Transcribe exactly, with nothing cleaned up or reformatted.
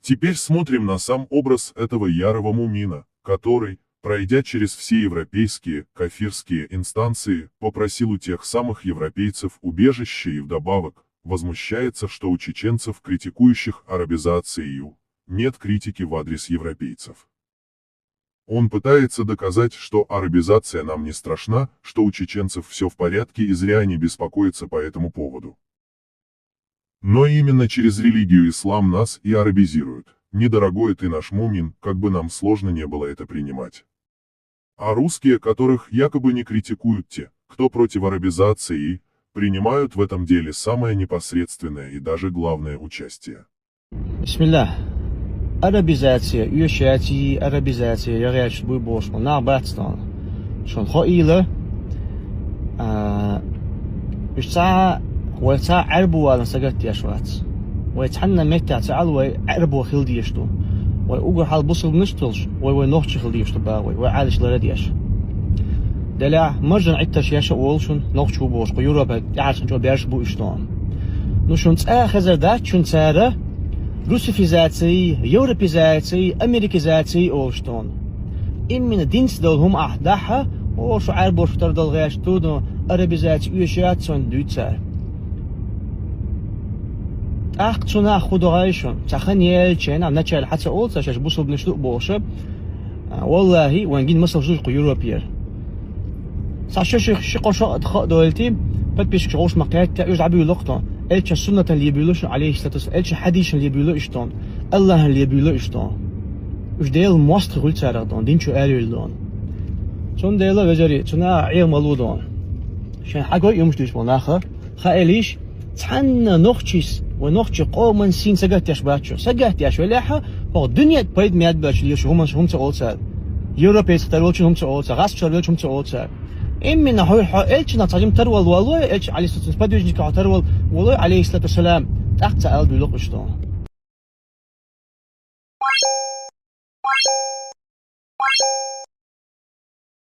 Теперь смотрим на сам образ этого ярого мумина, который, пройдя через все европейские, кафирские инстанции, попросил у тех самых европейцев убежище и вдобавок возмущается, что у чеченцев, критикующих арабизацию, нет критики в адрес европейцев. Он пытается доказать, что арабизация нам не страшна, что у чеченцев все в порядке и зря они беспокоятся по этому поводу. Но именно через религию ислам нас и арабизируют. Недорогой ты наш мумин, как бы нам сложно не было это принимать. А русские, которых якобы не критикуют те, кто против арабизации, принимают в этом деле самое непосредственное и даже главное участие. Бисмилла. Арабизация, уьш яц, арабизация, яр яц буй бохуш нах бац тхона. Шуна хо ийла, а, уьш цхьа, вай цхьа Ӏаьрбо валар сагатдеш вац. Вай цхьанна меттехь ца Ӏала вай Ӏаьрбо хила дезаш ду. Вай уггар хьалха бусулбанаш а долуш, вай, вай нохчий хила дезаш ду боху вай, вай Ӏалашо лара а деш. Делахь, маржана Ӏиттарш еш а олу шуна, нохчий ву бохуш, кху Европехь тӀаьхьарчу берш бу уьш тхона. Ну, шуна цкъа а хезар дац шуна цара русифизаций, европизаций, америкизаций олуш тхона. Иммина динца долу хӀума ахь дахьа, о, шу Ӏаьрбош тардала гӀерташ ду, но арабизаций оьшуш яц цунна дуьйцу цара. ТӀаккха цу нах хӀун до хьайша шуна, цхьа хан яьллачу хенахь, начале хьан ца олу цара шаьш бусулбанаш ду а бохуша, а, валлахӀи, вайн гина масалш ду кху Европера. Цхьа шо ших ши-кхо шо а хаа дойлти, подписчикаш гӀовш ма кхетта, уьш дӀабуьйлу-кх тхо. Элчан суннатан лебуьйлу шуна, алейхиссалату вассалам, Элчан хьадисшан лебуьйлу уьш тхо. Аллахьан лебуьйлу уьш тхо. Уьш Делан мостагӀий хуьлу царах тхо, дин чу аравелла тхо. Цундела, вежарий, цу наха Ӏеха ма ло тхо. Шайн хьагой юмаш дуьйцуш болу наха, хаалийша, цхьанна нохчийс, вай нохчий къоман син сагатдеш бац шу. Сагатдеш велахьа, хӀокху дуьненна пайда мед баьлча лелаш хӀума, хӀума ца олу цара. Европейцах тарвелчун хӀума ца олу цара, гӀазкхашца тарвелчун хӀума ца олу цара. Иммина хьо, хьо элчанах цхьа жима тарвала воллой, элчан Ӏалисатун подвижниках хьо тарвала воллой, алейхиссалату вассалам, тӀаккха ца ала буьйлу-кх уьш тхо.